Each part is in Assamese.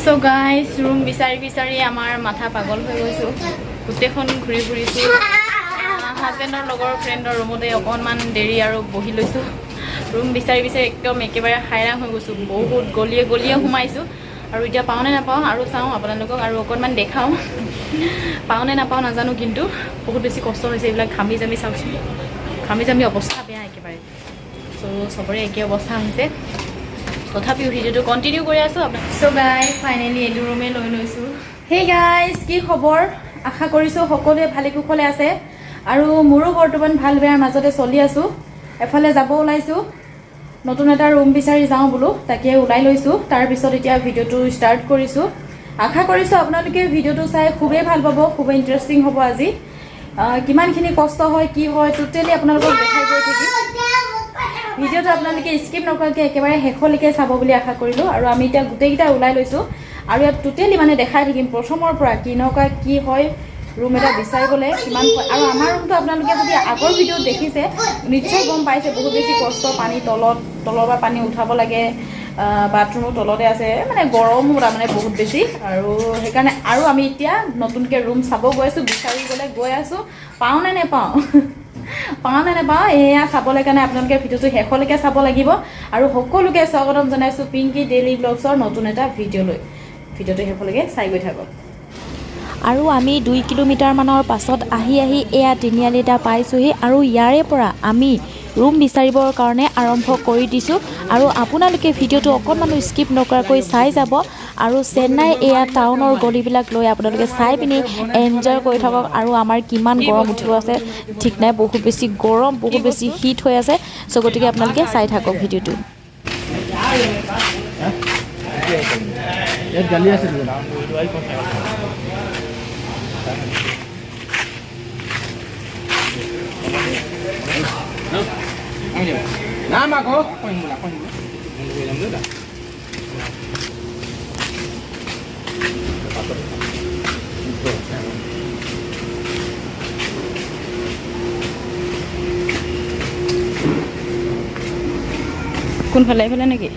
চ' গাইজ, ৰুম বিচাৰি বিচাৰি আমাৰ মাথা পাগল হৈ গৈছোঁ। গোটেইখন ঘূৰি ফুৰিছোঁ। হাজবেণ্ডৰ লগৰ ফ্ৰেণ্ডৰ ৰুমতে অকণমান দেৰি আৰু বহি লৈছোঁ। ৰুম বিচাৰি বিচাৰি একদম একেবাৰে হাইৰাণ হৈ গৈছোঁ। বহুত গলিয়ে গলিয়ে সোমাইছোঁ আৰু এতিয়া পাওঁ নে নাপাওঁ আৰু চাওঁ, আপোনালোকক আৰু অকণমান দেখাওঁ। পাওঁ নে নাপাওঁ নাজানো, কিন্তু বহুত বেছি কষ্ট হৈছে। এইবিলাক ঘামি জামি, চাওকচোন, ঘামি জামি অৱস্থা বেয়া একেবাৰে। চ' চবৰে একে অৱস্থা হৈছে, তথাপিও ভিডিঅ'টো কণ্টিনিউ কৰি আছোঁ আপোনাক। চ' গাইজ, ফাইনেলি এইটো ৰুমেই লৈ লৈছোঁ। হেই গাইজ, কি খবৰ? আশা কৰিছোঁ সকলোৱে ভালে কুশলে আছে আৰু মোৰো বৰ্তমান ভাল বেয়াৰ মাজতে চলি আছোঁ। এফালে যাব ওলাইছোঁ, নতুন এটা ৰুম বিচাৰি যাওঁ বোলো, তাকে ওলাই লৈছোঁ। তাৰপিছত এতিয়া ভিডিঅ'টো ষ্টাৰ্ট কৰিছোঁ। আশা কৰিছোঁ আপোনালোকে ভিডিঅ'টো চাই খুবেই ভাল পাব, খুবেই ইণ্টাৰেষ্টিং হ'ব আজি। কিমানখিনি কষ্ট হয়, কি হয়, টোটেলি আপোনালোকক দেখাই গৈ থাকিম। ভিডিঅ'টো আপোনালোকে স্কিপ নকৰাকৈ একেবাৰে শেষলৈকে চাব বুলি আশা কৰিলোঁ। আৰু আমি এতিয়া গোটেইকেইটা ওলাই লৈছোঁ আৰু ইয়াত টোটেলি মানে দেখাই থাকিম প্ৰথমৰ পৰা কেনেকুৱা কি হয়, ৰুম এটা বিচাৰিবলৈ কিমান হয়। আৰু আমাৰ ৰুমটো আপোনালোকে যদি আগৰ ভিডিঅ'ত দেখিছে, নিশ্চয় গম পাইছে, বহুত বেছি কষ্ট। পানী তলত, তলৰ পৰা পানী উঠাব লাগে, বাথৰুমো তলতে আছে, মানে গৰমো তাৰমানে বহুত বেছি। আৰু সেইকাৰণে আৰু আমি এতিয়া নতুনকৈ ৰুম চাব গৈ আছোঁ, বিচাৰিবলৈ গৈ আছোঁ। পাওঁ নে নেপাওঁ, পাওঁ নে নাপাওঁ, এয়া চাবলৈ কাৰণে আপোনালোকে ভিডিঅ'টো শেষলৈকে চাব লাগিব। আৰু সকলোকে স্বাগতম জনাইছোঁ পিংকি ডেইলি ব্লগছৰ নতুন এটা ভিডিঅ'লৈ। ভিডিঅ'টো শেষলৈকে চাই গৈ থাকক। আৰু আমি 2 কিলোমিটাৰমানৰ পাছত আহি আহি এয়া তিনিআলি এটা পাইছোঁহি আৰু ইয়াৰে পৰা আমি ৰুম বিচাৰিবৰ কাৰণে আৰম্ভ কৰি দিছোঁ। আৰু আপোনালোকে ভিডিঅ'টো অকণমানো স্কিপ নকৰাকৈ চাই যাব আৰু চেন্নাই এয়া টাউনৰ গলিবিলাক লৈ আপোনালোকে চাই পিনি এনজয় কৰি থাকক। আৰু আমাৰ কিমান গৰম উঠিব আছে ঠিক নাই, বহুত বেছি গৰম, বহুত বেছি হিট হৈ আছে। চ' গতিকে আপোনালোকে চাই থাকক ভিডিঅ'টো। ইয়াত গালি আছে। নাম আকৌ। কোনফালে? এইফালে নেকি?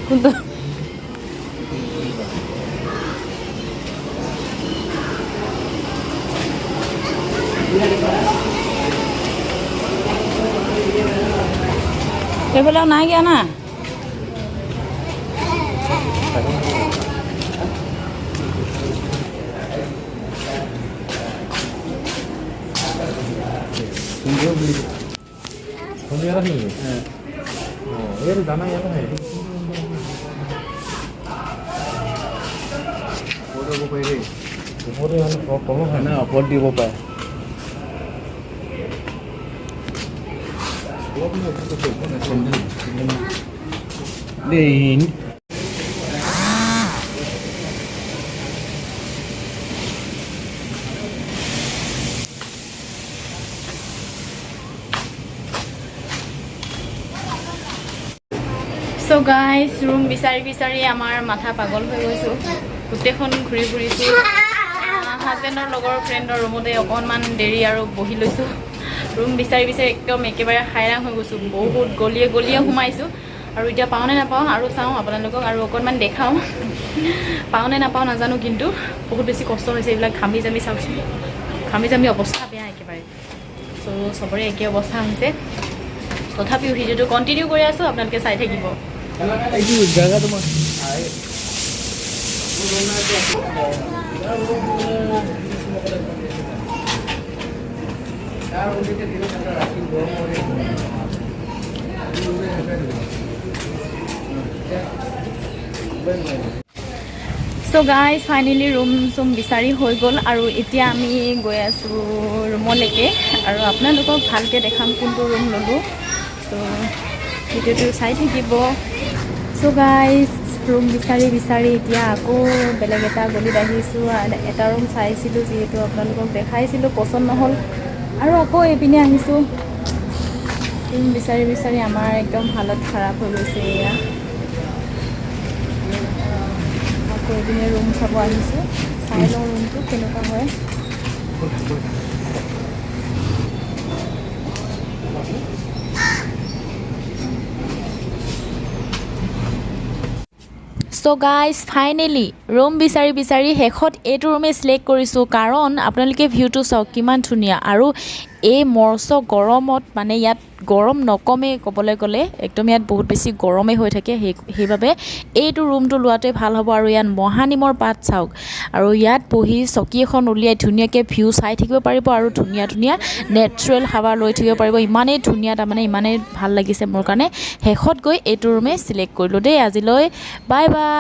কোনটো? সেইফালে নাই গিয়া না। কোনটো ইয়াত আছে নেকি? অঁ, এইটো জানা, ইয়াত আহে। দিব পাৰি দেই। ওপৰতে মানে তলত হয়। না, ওপৰত দিব পাৰে। দেই। চ' গাইজ, ৰুম বিচাৰি বিচাৰি আমাৰ মাথা পাগল হৈ গৈছোঁ। গোটেইখন ঘূৰি ফুৰিছোঁ। হাজবেণ্ডৰ লগৰ ফ্ৰেণ্ডৰ ৰুমতে অকণমান দেৰি আৰু বহি লৈছোঁ। ৰুম বিচাৰি বিচাৰি একদম একেবাৰে হাইৰাণ হৈ গৈছোঁ। বহুত গলিয়ে গলিয়ে সোমাইছোঁ আৰু এতিয়া পাওঁ নে নাপাওঁ আৰু চাওঁ, আপোনালোকক আৰু অকণমান দেখাওঁ। পাওঁ নে নাপাওঁ নাজানো, কিন্তু বহুত বেছি কষ্ট হৈছে। এইবিলাক ঘামি জামি, চাওকচোন, ঘামি জামি অৱস্থা বেয়া একেবাৰে। চ' চবৰে একে অৱস্থা হৈছে, তথাপিও ভিডিঅ'টো কণ্টিনিউ কৰি আছোঁ, আপোনালোকে চাই থাকিব। এইটো জেগা তোমাৰ। চ' গাইজ, ফাইনেলি ৰুম চুম বিচাৰি হৈ গ'ল আৰু এতিয়া আমি গৈ আছোঁ ৰুমলৈকে আৰু আপোনালোকক ভালকৈ দেখাম কোনটো ৰুম ল'লোঁ। চ' ভিডিঅ'টো চাই থাকিব। চ' গাইজ, ৰুম বিচাৰি বিচাৰি এতিয়া আকৌ বেলেগ এটা গলিত আহিছোঁ। এটা ৰুম চাইছিলোঁ, যিহেতু আপোনালোকক দেখাইছিলোঁ, পচন্দ নহ'ল আৰু আকৌ এইপিনে আহিছোঁ। ৰুম বিচাৰি বিচাৰি আমাৰ একদম হালত খাৰাপ হৈ গৈছে। এয়া আকৌ এইপিনে ৰুম চাব আহিছোঁ। চাই লওঁ ৰুমটো কেনেকুৱা হয়। চ' গাইজ, ফাইনেলি ৰুম বিচাৰি বিচাৰি শেষত এইটো ৰুমেই চিলেক্ট কৰিছোঁ, কাৰণ আপোনালোকে ভিউটো চাওক কিমান ধুনীয়া। আৰু এই মৰচ গৰমত মানে ইয়াত গৰম নকমেই, ক'বলৈ গ'লে একদম ইয়াত বহুত বেছি গৰমেই হৈ থাকে। সেইবাবে এইটো ৰুমটো লোৱাটোৱে ভাল হ'ব। আৰু ইয়াত মহানিমৰ পাত চাওক, আৰু ইয়াত বহি চকী এখন উলিয়াই ধুনীয়াকৈ ভিউ চাই থাকিব পাৰিব আৰু ধুনীয়া ধুনীয়া নেচাৰেল হাৱা লৈ থাকিব পাৰিব। ইমানেই ধুনীয়া, তাৰমানে ইমানেই ভাল লাগিছে মোৰ কাৰণে। শেষত গৈ এইটো ৰুমেই চিলেক্ট কৰিলোঁ দেই। আজিলৈ বাই বাই।